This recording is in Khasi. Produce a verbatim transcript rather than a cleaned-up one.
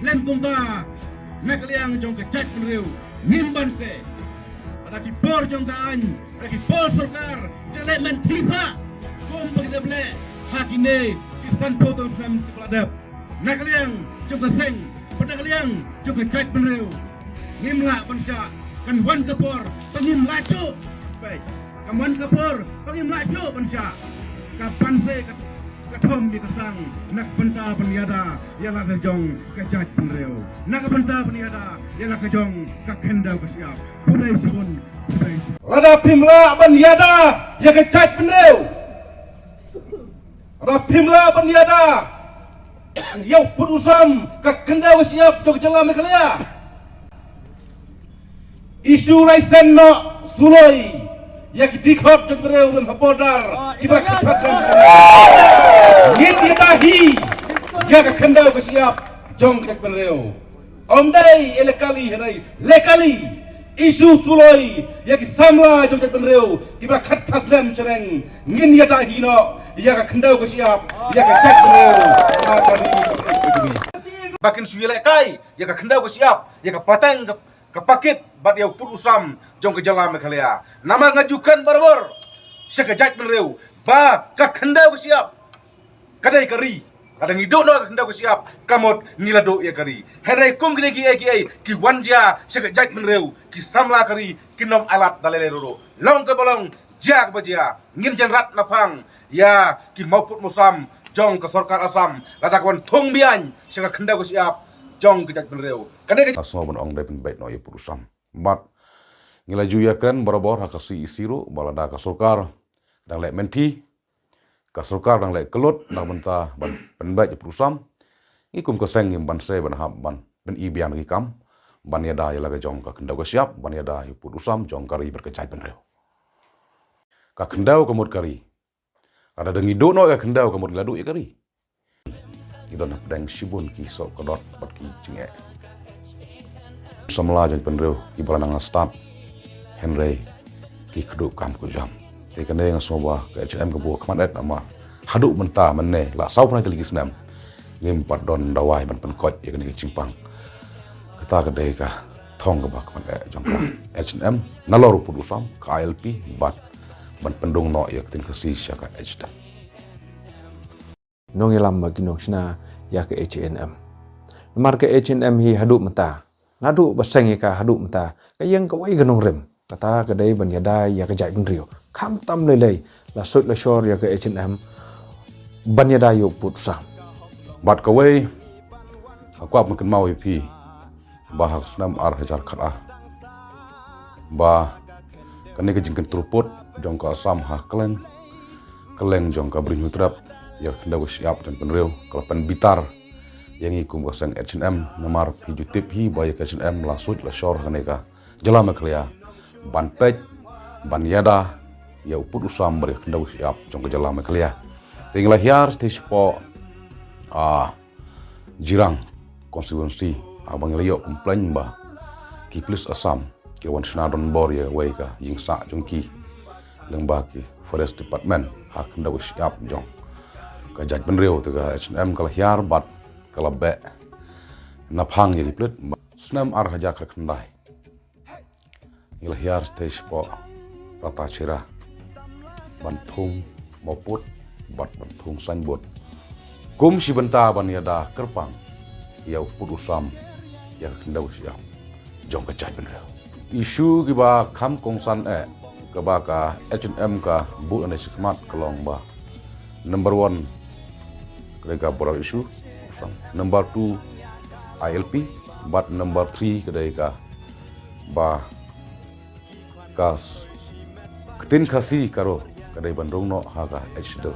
Lem kumta na ka liang jong ka jaitbynriew ngim banse. Lada ki bor jong ka aiñ, lada ki bor sorkar ki leh mynta, kum ba ki dep leh ha kine ki sanphew snem kiba la dep. Na ka liang jong ka seng bad na ka liang jong ka jaitbynriew, ngim lah ban shah. Kan wan ka por ba ngim lah shuh. Peit, kan wan ka por ba ngim lah shuh ban shah. Ka banse ka, ka thom ïa ka sang na ka bynta ban ïada ïa la ka jong ka jaitbynriew, na ka bynta ban ïada ïa la ka jong ka khyndew ka shyiap. Khublei shibun, khublei shibun. Lada phim lah ban ïada ïa ka jaitbynriew, lada phim lah ban ïada ïa u pud u sam ka khyndew ka shyiap jong ka jylla Meghalaya, issue license noh suloi ïa ki dkhot jong ki briew lem ha border kiba la khatphas snem. Ngin ïada hi ïa ka khyndew ka shyiap jong ka jaitbynriew. Ym dei illegally, hynrei legally. Issue suloi ïa ki samla jong ka jaitbynriew kiba la khatphas snem shaneng. Ngin ïada hi noh ïa ka khyndew ka shyiap ïa ka jaitbynriew. Ba kin shu ïalehkai ïa ka khyndew ka shyiap, ïa ka pateng ka, ka pakit bad ïa u pud u sam jong ka jylla Meghalaya. Namar nga ju kren barabor sha ka jaitbynriew ba ka khyndew ka shyiap ka dei ka ri. Lada ngi duh noh ka khyndew ka shyiap, ka mut ngi la duh ïa ka ri. Hynrei kum kine kiei kiei ki wan jia sha ka jaitbynriew, ki samla ka ri kin ym ailad da lei lei ruh ruh. Long kaba long, jia kaba jia, ngin jan rat na phang ïa ki mawpud mawsam jong ka sorkar Assam lada ka wan thung biang sha ka khyndew ka shyiap jong ka jaitbynriew. Kane ka Assam ban ong dei pynbeit noh ïa pud u sam. Bad ngi la ju ïa kren barabor ha ka C E C ruh ba lada ka sorkar dang leh mynta, ka sorkar dang leh kyllut na ka bynta ban pynbeit ïa pud u sam, ngi kum ka seng ngim banse ban hap ban pyni biang ki kam ban ïada ïa la ka jong ka khyndew ka shyiap, ban ïada ïa u pud u sam jong ka ri bad ka jaitbynriew. Ka khyndew ka mut ka ri. Lada ngi duh noh ïa ka khyndew ka mut ngi la duh ïa ka ri. Ki don hapdeng shibun ki soh ka dot bad ki jingeh. Samla jong jaitbynriew kiba la nang stad, hynrei ki kduh kam kduh jam. Te kane nga sngew ba ka H N M ka buh khmat eh namar haduh mynta mynne la saw phew lai tylli ki snem ngim pat don dawai ban pynkoit ïa kane ka jingpang. Kata ka dei ka thong kaba khmat eh jong ka H N M nalor u pud u sam, ka I L P bad ban pyndung noh ïa ka ktien Khasi sha ka H D M. Nongïalam bad ki nongshna ïa ka H N M. Namar ka H N M hi haduh mynta, naduh ba seng ïa ka haduh mynta, ka ïeng kawei ka nongrim. Kata ka dei ban ïada ïa ka jaitbynriew. Khamtam lei lei la suit la shor ïa ka H N M ban ïada ïa u pud u sam. Bad kawei, nga kwah ban kynmaw ïa phi ba ha ka snem ar hajar khatar, ba kane ka jingkyntur pud jong ka Assam ha kylleng kylleng jong ka Bri Hynñiewtrep, ïa ka khyndew ka shyiap jong jaitbynriew, ka la pynbitar ïa ngi kum ka seng H N M, namar phi ju tip hi ba ïa ka H N M la suit la shor ha kane ka jylla Meghalaya ban peit, ban ïada ïa u pud u sam bad ïa ka khyndew ka shyiap jong ka jylla Meghalaya. Te ngi la hiar shatei shapoh, ah, Jirang constituency, haba ngi la ïoh complain ba ki police Assam ki wan shna donbor ïa kawei ka ïingsah jong ki lyngba ki Forest Department ha khyndew ka shyiap jong ka jaitbynriew. Te ka H N M ka la hiar bad ka la beh na phang ïa ki pulit. Snem ar hajar khatkhyndai ngi la hiar shatei shapoh Ratacherra ban thung mawpud bad ban thung signboard kum shi bynta ban ïada kyrpang ïa u pud u sam ïa ka khyndew ka shyiap jong ka jaitbynriew. Issue kiba kham kongsan eh kaba ka H N M ka buh lane shakhmat ka long ba, number one, ka dei ka border issue, number two, I L P, bad number three ka dei ka ba ka s-, ktien Khasi ka ruh ka dei ban rung noh ha ka H D.